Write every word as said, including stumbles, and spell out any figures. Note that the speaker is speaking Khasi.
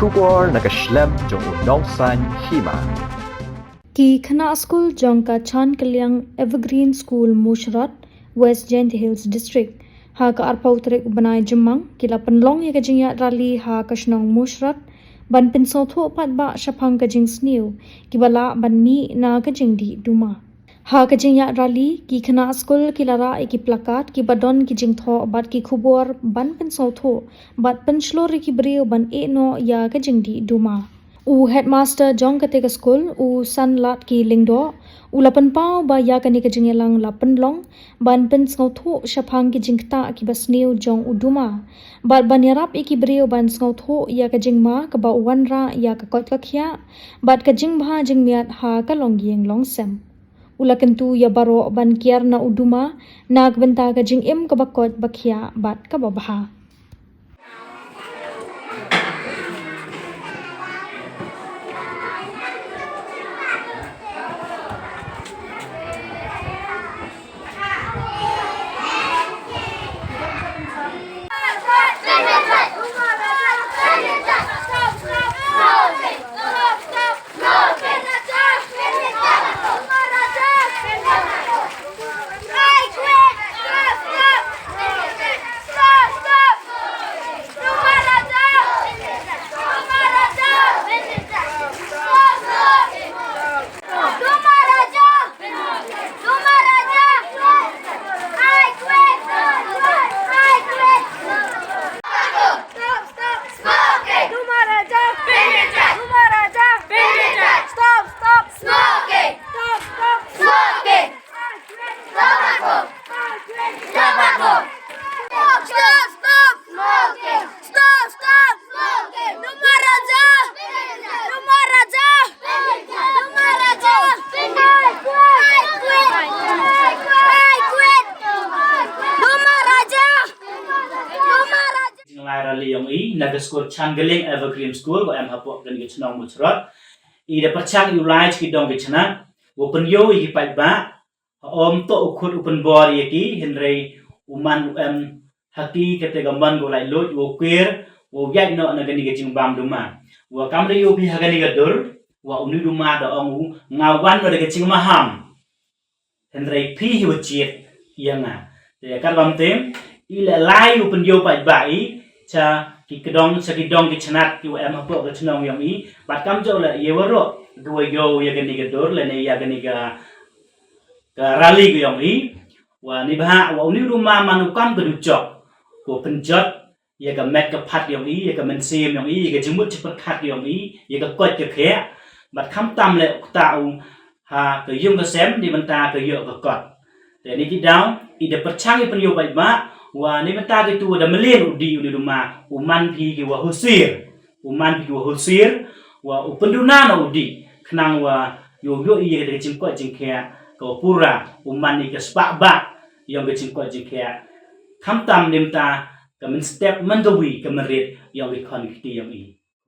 Khubor na ka shlem jong u nongsan hima. Ki khynnah skul jong ka Chan Kylliang Evergreen School Mushrot, West Jaintia Hills District, ha ka arphew tarik u bnai Jymmang, ki la pynlong ïa ka jingïaid rally ha ka shnong Mushrot, ban pynsngewthuh paidbah shaphang ka jingsniew kiba lah ban mih na ka jingdih duma. Ha ka jingïaid rally, ki khynnah skul ki la rah ïa ki plakat kiba don ki jingthoh bad ki khubor ban pynsngewthuh bad pynshlur ïa ki briew ban ïeh noh ïa ka jingdih duma. U headmaster jong kata ka skul, u Sanlatki Lyngdoh, u la pynpaw ba ïa kane ka jingïalang la pynlong ban pynsngewthuh shaphang ki jingktah kiba sniew jong u duma bad ban ïarap ïa ki briew ban sngewthuh ïa ka jingma kaba u wanrah ïa ka koit ka khiah bad ka jingbha jingmiat ha ka longïing longsem. U la kyntu ïa baroh ban kiar na u duma na ka bynta ka jingim kaba koit ba khiah bad kaba bha. Stop, stop smoking! Duma Raja! Finish it! Duma Raja! Finish it! Stop, stop smoking! Stop, stop smoking! Tobacco! Tobacco! Stop, stop smoking! Stop, stop smoking! Duma Raja! Duma Raja! Duma Raja! I quit! I quit! I quit! Duma Raja! Duma Raja! Jinglai rally yong i na ka skul Chan Kylliang Evergreen School wa em hapoh kane ka chnong Mushrot. I da pyrshang i u lai ki dong ki chnat wa pynïoh i ki paidbah. Ym toh u khut u pynbor ïa ki, hynrei u man u em ha ki kata ka mon ko lai lut, u kwer, u ïaid noh na kane ka jingbam duma. Wa kam da ïoh phi ha kane ka dur, wa uni u duma da ong u, nga wan noh da ka jingmaham. Hynrei phi hi wa jied ïa nga. Te kat bam te, i la lai u pynïoh paidbah i cha ki dong, cha ki dong ki chnat ki wa em hapoh ka chnong yong i. Bad kam jooh la ïa waroh ki wa ïoh ïa kane ka dur lane ïa kane ka, ka rally ka yong i. Wa ni bha, wa uni u duma man u kam ka dujok, ko pynjot ïa ka met ka phat yong i, ïa ka mynsiem yong i, ïa ka jingmut jingpyrkhat yong i, ïa ka koit ka khiah. Bad khamtam leh u ktah u ha ka ïung ka sem, ni bynta ka ïoh ka kot. Te ni ki daw i da pyrshang i pynïoh paidbah, wa ni bynta ki tu da mlien u dih uni u duma, u man phi ki wa husiar. U man phi ki wa husiar, wa u pynduna na u dih, khnang wa ïoh ïoh i ïa ka jingkoit jingkhiah ka wa pura, u man i ka spah bah yong ka jingkoit jingkhiah. Khamtam ni bynta ka mynstep mynta wi ka mynrit yong ki khon ki kti yong i.